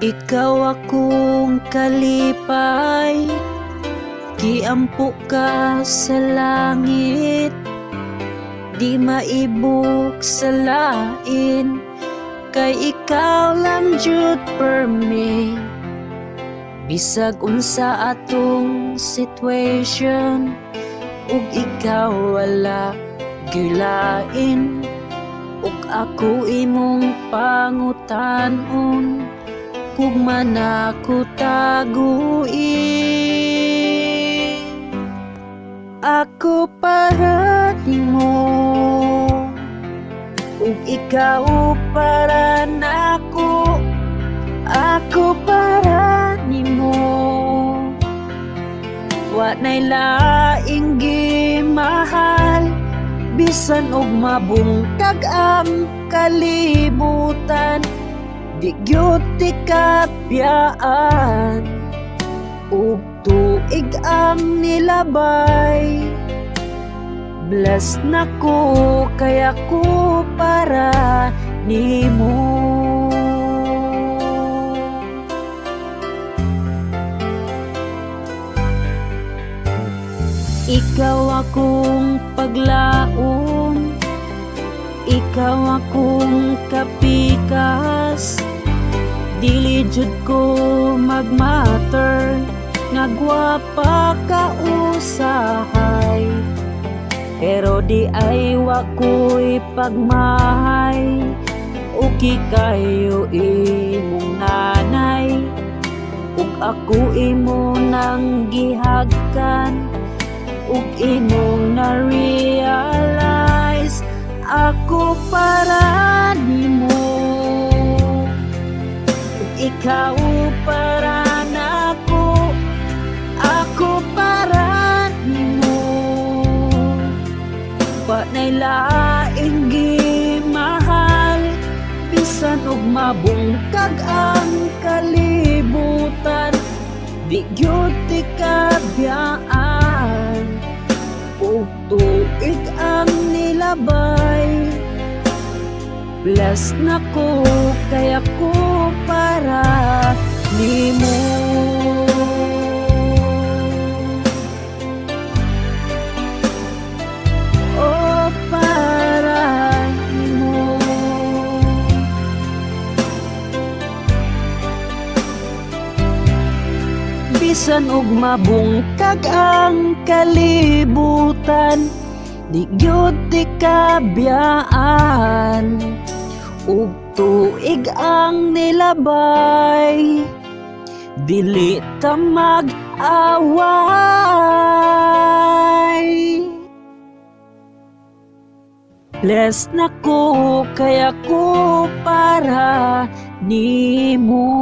Ikaw akong kalipay. Giampo ka sa langit. Di maibok sa lain, kay ikaw lang jud permi. Bisag unsa atong situation, ug ikaw wala gyud lain, ug ako imong pangutanon, gugma nako taguin. Ako para nimo, ug ikaw para nako. Ako para nimo. Wa nay laing gimahal. Bisan og mabungkag ang kalibutan, di gyud tika biyaan. Ug tuig ang nilabay, bless na ko kay ako para nimo. Ikaw akong paglaom, ikaw akong kapikas. Dili jud ko magmatter nga gwapa ka usahay, pero di ay wa ko'y pagmahay. Okay kayo imong nanay, ug ako imo nang gihagkan, ug imong na-realize ako para nimo, ug ikaw para nako. Ako para nimo. Wa nay laing gimahal. Bisan og mabungkag ang kalibutan, di gyud tika biyaan. Ug tuig ang nilabay, bless na ko kay ako para nimo. Oh, para nimo. Bisan og mabungkag ang kalibutan, di gyud tika biyaan. Ug tuig ang nilabay, dili ta mag-away. Bless na ko kay ako para nimo.